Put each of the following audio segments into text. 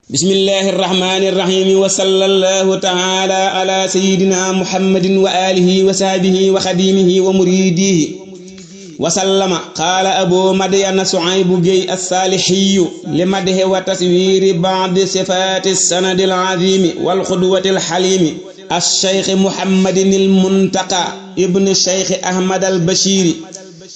bismillahi irrahmani irrahim wa sallallahu taala ala sayidina muhammadin wa alihi wa sahbihi wa xadimihi wa muridihi wa sallama. qaala abu madyana suaybu gey alsaalihiyu li madhi wa taswiri ba'di sifati sanadi alazimi walxudwati alxalimi alcheikh muhammadin almuntaqa ibn cheikh ahmad albashiri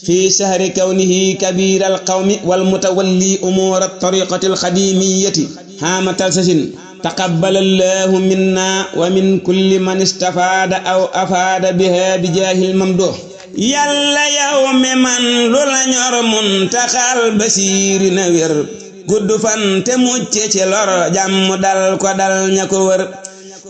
fi shahri kawnihi kabir alqawmi walmutawalli umur altariqati alxadimiyati haama talsasin taqabbala allahu minna wa min kulli man istafaada aw afaada biha bijaahil mamduh. yàlla yow mi man lu la ñor muntaxal basiiri na wér gudd fan te mucc ci lor jàmm dal ko dal ña ko wër.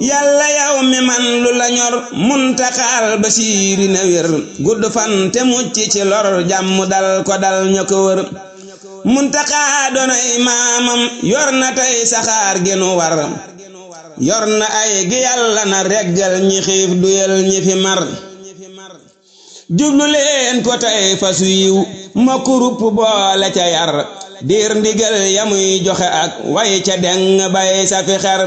yàlla yow mi man lu la ñor muntaxal basiiri na wér gudd fan te mucc ci lor jàmm dal ko dal ña ko wër. muntaxa doonay maamam yor na tey saxaar gi nu war yor na ay gi yàlla na reggal ñi xiif duyal ñi fi mar. jublu leen ko tey fasu yiw ma kurup boole ca yar diir ndigal yamuy joxe ak way ca deng bay sa fi xer.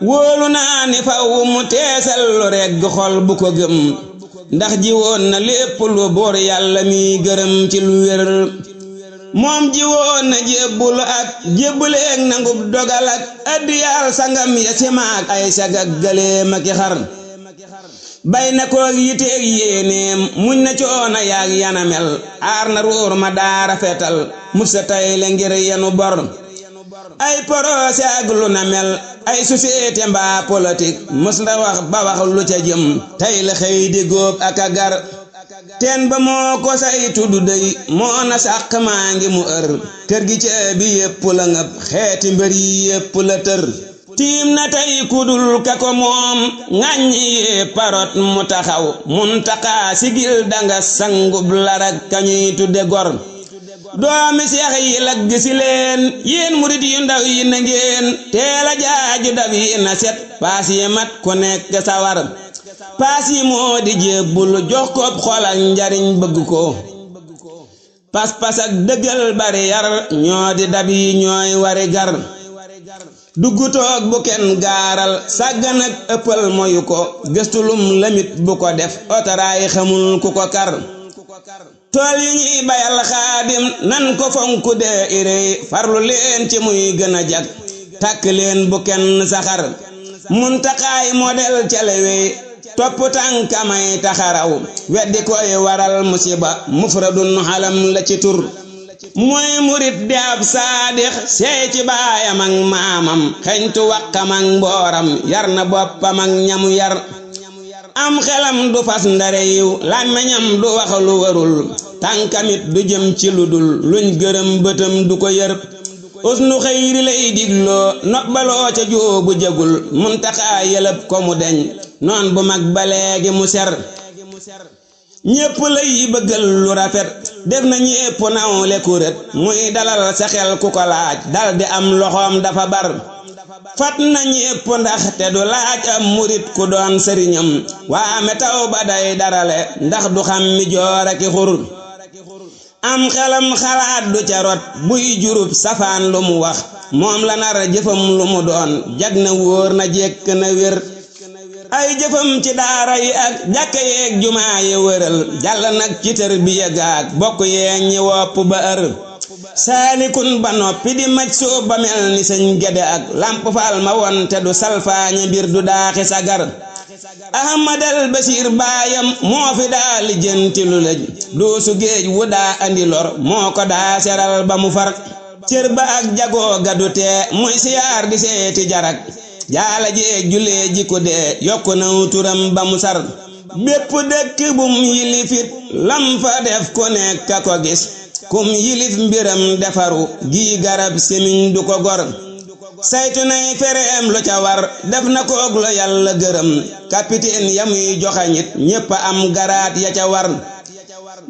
wóolu naa ni faw mu teesal lu regg xol bu ko gëm ndax ji woon na lépp lu buur yàlla mi gërëm ci lu wér. moom ji woon na jébbulu ak jébbuleeg nangub dogal ak addiyaal sangam ya ci maag ay sagak gëléem ak xar. bay na koog yiteeg yéenéem muñ na coona yaag yanamel aar na ruur ma daara fetal musa tay le ngir yenu bor. ay porose ak lu na mel ay société mbaa politique mus la wax ba wax lu ca jëm tay la xëy di góob ak a gar. teen ba moo ko say tuddu dey moo na sàq maa ngi mu ër kër gi ca bi yépp la ngëp xeeti mbër yi yépp la tër. tiim na tey kudul ka ko moom ŋàññi yee parot mu taxaw muntaxa sigil danga sangub larak kañuy tudde gor. doomi seex yi lagg si leen yéen murit yu ndaw yi na ngeen teela jaaju dab yi na set paas yi mat ku nekk sawar. paas yi moo di jébbul jox ko xol ak njariñ bëgg ko pas-pas ak dëggal bari yar ñoo di dab yi ñooy wari gar. dugg toog bu kenn gaaral sàggan ak ëppal moyu ko gëstulum lamit bu ko def otaraay xamul ku ko kar. tool yi ñuy bayal xaadim nan ko fonku dee irey farlu leen ci muy gën a jag tàkk leen bu kenn saxar. muntaxaay model calewey topp tànkamay taxaraw weddi koy waral musiba mufradun xalam la ci tur. mooy murit di ab saadix seey ci baayam ak maamam xeñtu waqam ak mbooram yar na boppam ak ñamu yar. am xelam du fas ndare yiw làmmiñam du wax lu warul tànkamit du jëm ci lu dul luñ gërëm bëtam du ko yër. usnu xëyri lay digloo nobbaloo ca jóobu jagul muntaxaa yëlëb ko mu deñ noon bu mag ba leegi mu ser. ñépp lay bëggal lu rafet def na ñépp nawle kuret muy dalal sa xel ku ko laaj dal di am loxoom dafa bar. fat na ñépp ndax te du laaj am murit ku doon sëriñam waame taw ba day darale ndax du xam mi joor aki xur. am xelam xalaat du ca rot buy jurub safaan lu mu wax moom la nar jëfam lu mu doon jag na wóor na jekk na wér. ay jëfam ci daara yi ak jàkka yeeg jumaa yi wëral jàll nag ci tër bi yëgaag bokk yeeg ñi wopp ba ër. saalikun ba noppi di maj soo ba mel ni sëñ gede ak lamp faal ma won te du salfaañe mbir du daaxi sagar. ahmadal basiir baayam moo fi daa lijjanti lu lëj duusu géej wu daa andi lor moo ko daa seral ba mu far. cër ba ak jagoo gadu tee muy siyaar di seeti jarak jaala jeeg julee ji ko dee yokku naw turam ba mu sar. bépp dëkk bum yilifit lam fa def ku nekk ko gis kum yilif mbiram defaru gii garab semiñ du ko gor. saytu nay fereem lu ca war def na koog lo yàlla gërëm capitaine yamuy joxañit ñépp am garaat ya ca war.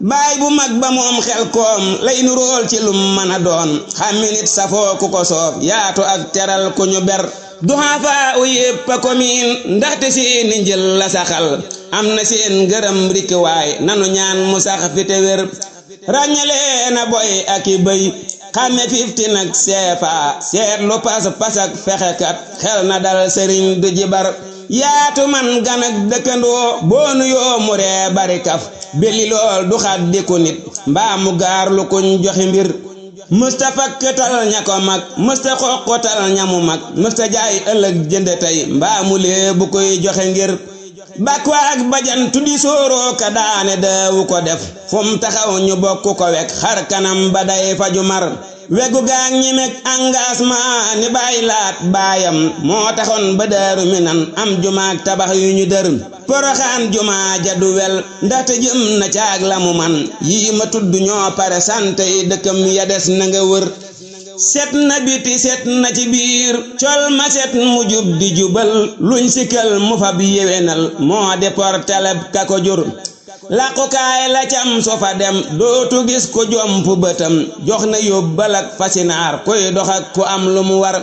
baay bu mag ba moom xel koom lay nu rool ci lum mën a doon xàmmi nit safoo ku ko soob yaatu ak teral ku ñu ber. duxaafaa u yépp a ko miin ndaxte seeni njël la saxal am na seen ngërëm rikkiwaay nanu ñaan mu sax fi te wér. ràññalee na boy ak i bëy xàmme fifti nag seefa seet lu pas ak fexekat xel na dal sëriñ du jibar yaatu man gan ak dëkkandoo boonu yoo mu ree bari kaf belli lool du xaddiku nit mbaa mu gaar lu kuñ joxi mbir mësta fakkatal ña ko mag mësta xoqotal ñamu mag mësta jaay ëllëg jënd tey mbaa mu lee bu koy joxe ngir bakwa ak bajan tuddi sooroo ka daane daawu ko def fum taxaw ñu bokk ko wek xar kanam ba day faju mar wegu gaag ñi meg engagement ni bàyyi laat baayam moo taxoon ba Daaru Minan am jumaak tabax yu ñu dër Poroxaan jumaa ja du wel ndaxte jëm na caag la mu man yii ma tudd ñoo pare sante yi dëkkam ya des na nga wër set na biti set na ci biir col ma set mu jub di jubal luñ sikkal mu fab yewenal moo de porteleb ka ko jur làqukaay la cam so fa dem dootu gis ko jomp bëtam jox na yóbbal ak fasinaar koy dox ak ku am lu mu war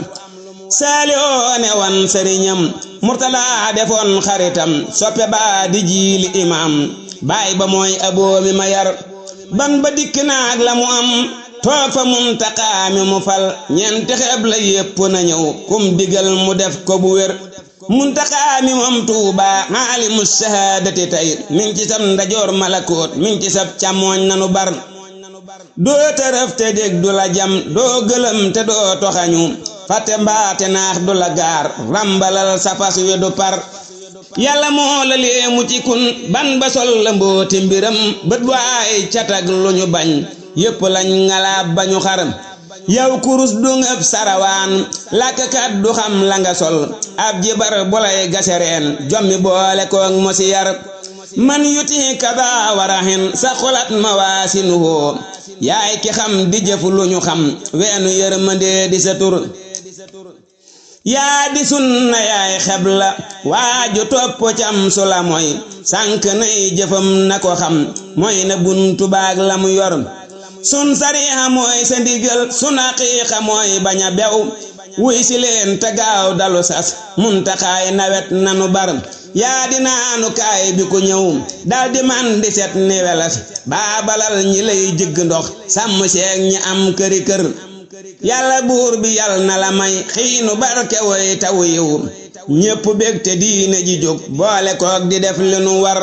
Saalihoo ne wan sëriñam Murtala defoon xaritam soppe ba di jiili imaam baay ba mooy aboo mi ma yar ban ba dikk naag la mu am toog fa Muntaxa mi mu fal ñeenti xeeb la yépp na ñëw kum digal mu def ko bu wér Muntaxa mi moom Tuuba aalimu shahaadati tey min ci sab ndajoor malakoot min ci sab càmmooñ nanu bar doo tërëf te dég du la jam doo gëlëm te doo toxañu fàtte mbaate naax du la gaar rambalal sa fas wi du par yàlla moo la lee mu ci kun ban ba sol la mbooti mbiram bët waay catag lu ñu bañ yépp lañ ngalaab bañu xar yow kurus du ngëb sarawaan làkkat du xam la nga sol ab jibar bu lay gasereen jommi boole koog mosi yar man yuti kada waraxin sa xolat ma waasinuhoo yaay ki xam di jëf lu ñu xam weenu yërmande di sa tur yaa di sunna yaay xebla waaju topp cam su la mooy sànk nay jëfam na ko xam mooy na buntu baag la mu yor sun sariixa mooy sa ndigal sun aqiiqa mooy bañ a bew wuy si leen te gaaw dalu sas Muntaxaay nawet nanu bar yaa di naanu kaay bi ku ñëw dal di man di set ni welas baabalal ñi lay jëgg ndox sàmm seeg ñi am këri kër yàlla buur bi yàlla na la may xiinu barke woy tawu yiw ñépp bég te diine ji jóg boole koog di def li nu war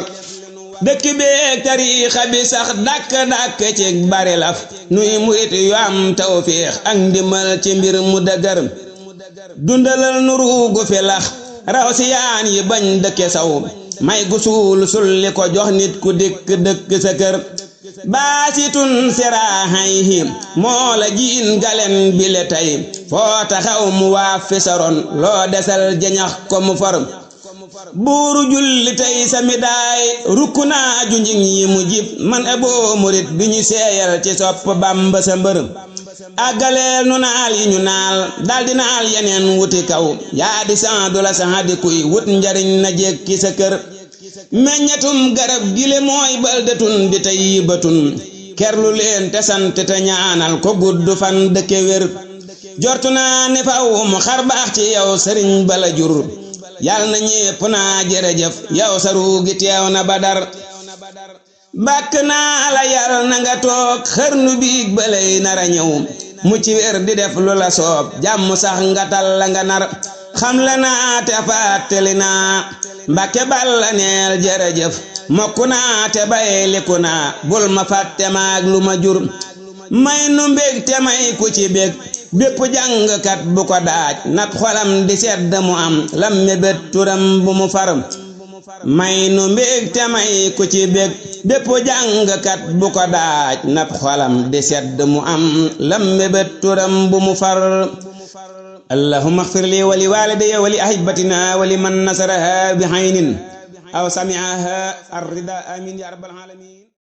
dëkk beeg tariixa bi sax dàkk ci bari laf nuy murit yu am tawfiix ak ndimbal ci mbir mu dëgër dundalal nu ruugu fi lax raw si yaan yi bañ dëkke saw may gu suul sulli ko jox nit ku dikk dëkk sa kër baasitun siraaxayhi moo la jiin galen bile tey foo taxaw mu waaf fi saron loo desal jañax ko mu for buuru julli tey sami daay rukku naa ju njing yi mu jib man aboo murit bi ñu seeyal ci sopp Bamba sa mbër àggaleel nu naal yi ñu naal daldi naal yeneen wuti kaw yaa di san du la sax di kuy wut njariñ na jekki sa kër meññetum garab gile mooy baldatun di tey batun kerlu leen te sant te ñaanal ko gudd fan dëkke wér jortu naa ne faw mu xar baax ci yow sëriñ bala jur yàlla na ñépp naa jërëjëf yow sa ruugi teew na Badar bàkk naa la yàlla na nga toog xërnu biig balay nara ñëw mu ci wér di def lu la soob jàmm sax nga tal la nga nar xam la naa te fàttali naa Mbàkke balla neel jërëjëf mokku naa te bayliku naa bul ma fàtte maag lu ma jur may nu mbég te may ku ci bég bépp jàngkat bu ko daaj nab xolam di sedd mu am lam mébét turam bu mu far may nu mbég te may ku ci bég bépp jàngkat bu ko daaj nab xolam di sedd mu am lam mébét turam bu mu far allahumma ighfir li wa li walidayya wa li ahibbatina wa liman nasaraha bi haynin aw sami'aha ar-rida amin ya rabbal alamin